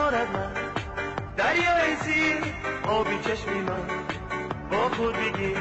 کنارت من دریای زیر آبی چشمی من با خود بگیر.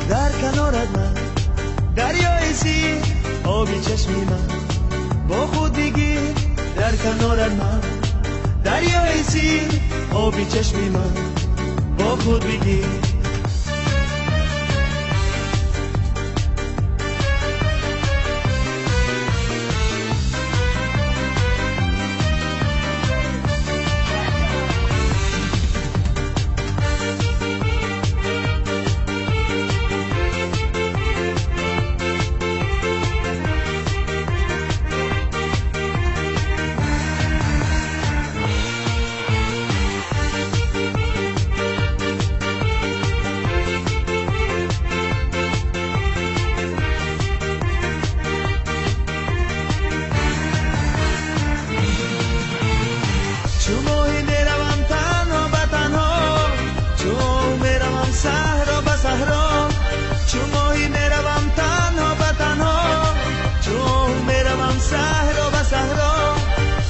در کنارت من دریای زیر آبی چشمی من با خود بگیر. در کنارت من دریای زیر آبی چشمی من با خود بگیر.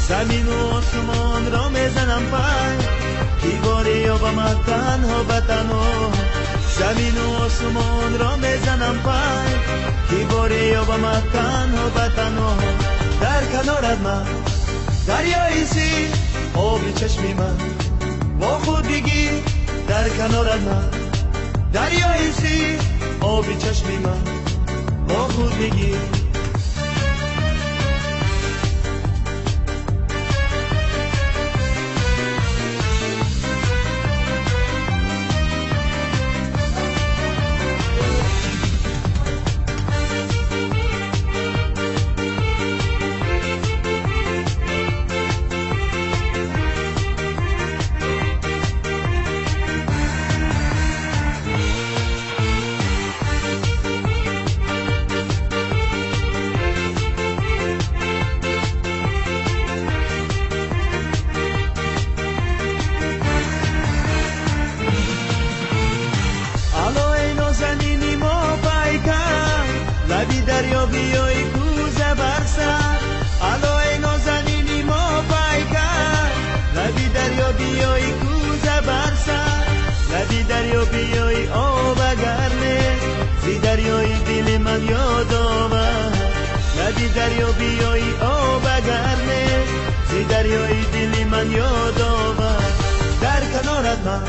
زمین و آسمان را میزنم پای کی باری یابم تنها به تنها. زمین و آسمان را میزنم پای کی باری یابم تنها به تنها. در کنارت من دریای زیر آبی چشمی من با خود بگیر. در کنارت من دریای زیر آبی چشمی من با خود بگیر. لبی دریا بیای کوزه بر سر، الای نازنینی ما پیکر. لبی دریا بیای کوزه بر سر، لبی دریا بیای آب گرمه زی دریای دل من یاد آور. لبی دریا بیای آب گرمه زی دریای دل من یاد آور. در کنارت من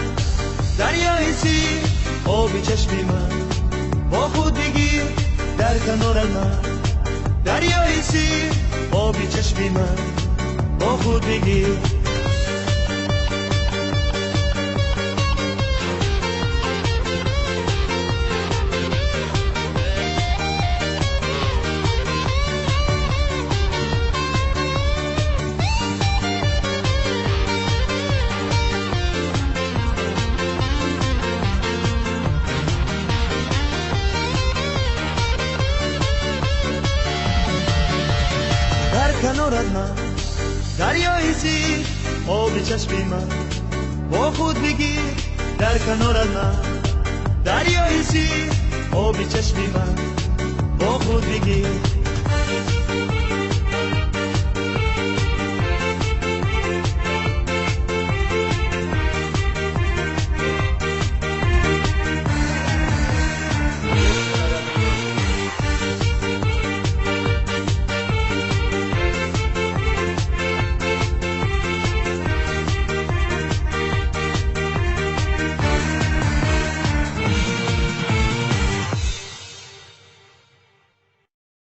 دریای سیر آبی چشمی من با خود بگیر. در کنارت من دریای سیر آبی چشمی من با خود بگیر. در کنارت من دریای زیر آب چشمی من با خود بگیر. در کنارت من دریای زیر آب چشمی من با خود بگیر.